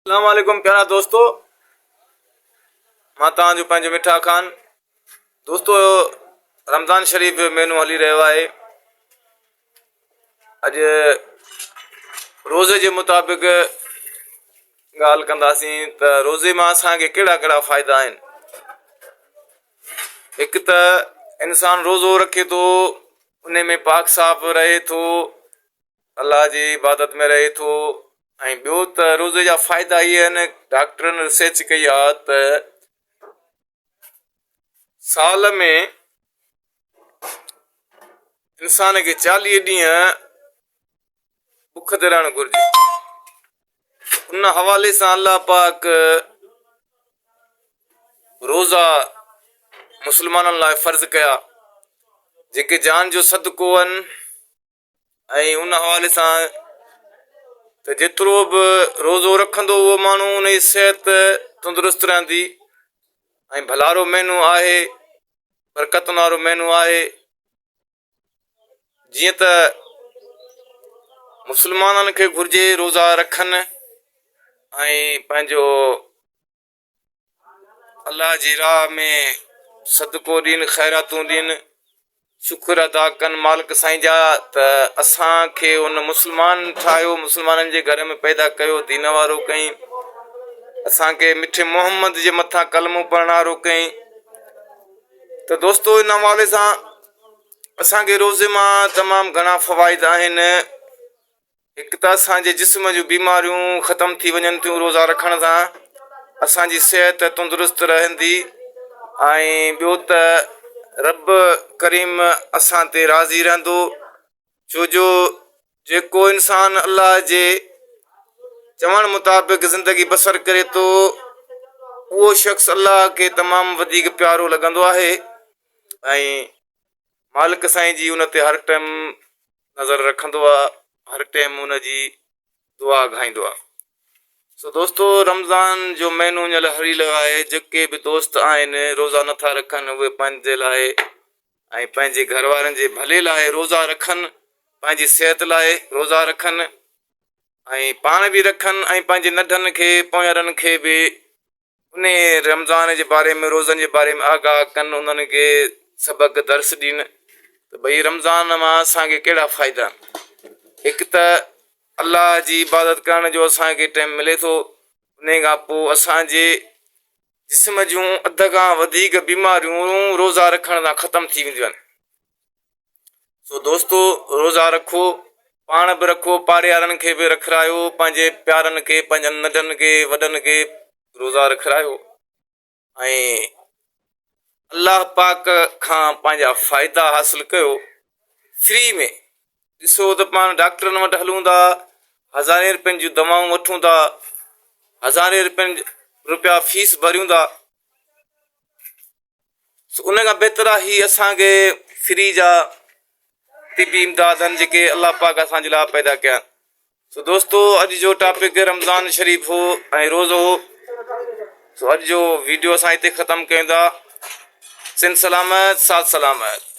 اسلام عليڪم پيارا دوستو مان توهان جو پنهنجو مٺا خان دوستو رمضان شريف جو مهينو هلي رهيو آهي اڄ روزي جي مطابق ڳالهه ڪنداسين ته روزي مان اسانکي ڪهڙا ڪهڙا فائدا آهن هڪ ته انسان روزو رکي ٿو ان ۾ پاڪ صاف رهي ٿو الله جي عبادت ۾ رهي ٿو ۽ ٻيو ته روزي جا فائدا اهي آهن ڊاڪٽرن ريسرچ ڪئي آهي ته سال ۾ انسان کي چاليهه ڏينهن بک تي رهڻ گهرجي ان حوالي سان الله پاڪ روزا مسلمانن لاء فرض ڪيا جيڪي جان جو صدقو آهن ۽ ان حوالي سان ته جيترو به روزو رکندو اهو ماڻهو ان جي صحت تندرست رهندي ۽ ڀلارو مهينو آهي برڪتن وارو مهينو آهي جيئن ته مسلمانن کي گهرجي روزا رکن ۽ پنهنجو الله جي راهه ۾ صدقو ڏين خيراتون ڏين شڪر ادا ڪن مالڪ سائين جا ته اسان کي ان مسلمان ٺاهيو مسلمانن جي گهر ۾ پيدا ڪيو دين وارو ڪئين اسان کي مٺي محمد جي مٿان ڪلمو پڙهڻ وارو ڪئين ته دوستو ان حوالي سان اسان کي روزي مان تمام گهڻا فوائد آهن هڪ ته اسان جي جسم جون بيماريون ختم ٿي وڃن ٿيون روزا رکڻ سان اسان جي صحت تندرست رهندي ۽ ٻيو ته رب ڪريم اسان تي راضي رهندو ڇو جو جيڪو انسان الله جي چوڻ مطابق زندگي بسر ڪري ٿو اهو شخص الله کي تمام وڌيڪ پيارو لڳندو آهي ۽ مالڪ سائين جي ان تي هر ٽائم نظر رکندو آ هر ٽيم ان جي دعا گهائيندو آ سو دوستو رمضان جو مهينو هينئر هلي رهيو آهي جيڪي به دوست آهن روزا نٿا رکن اهي پنهنجي لاء ۽ پنهنجي گهر وارن جي ڀلي لاء روزا رکن پنهنجي صحت لاء روزا رکن ۽ پاڻ به رکن ۽ پنهنجي ننڍن کي پوئرن کي به انهي رمضان جي باري ۾ روزن جي باري ۾ آگاهه ڪن انهن کي سبق درس ڏين ته ڀئي رمضان مان اسان کي ڪهڙا فائدا آهن هڪ ته الله جي عبادت ڪرڻ جو اسان کي ٽائيم ملي ٿو انهي کان پوء اسان جي جسم جون اڌ کان وڌيڪ بيماريون روزا رکڻ سان ختم ٿي وينديون آهن سو دوستو روزا رکو پاڻ به رکو پاڙي وارن کي به رکرايو پنهنجي پيارن کي پنهنجن ننڍن کي وڏن کي روزا رکرايو ۽ الله پاڪ کان پنهنجا فائدا حاصل ڪيو فري ۾ ڏسو ته پاڻ ڊاڪٽرن وٽ هلون ٿا هزارين روپين جون دوائون وٺون ٿا هزارين روپين روپيا فيس ڀريون ٿا سو ان کان بهتر آهي هي اسان کي فري جا طبي امداد آهن جيڪي الله پاڪ اسان جي لاء پيدا ڪيا آهن سو دوستو اڄ جو ٽاپڪ رمضان شريف هو ۽ روزو هو سو اڄ جو ويڊيو اسان هتي ختم ڪيون ٿا سنڌ سلامت ساٿ سلامت.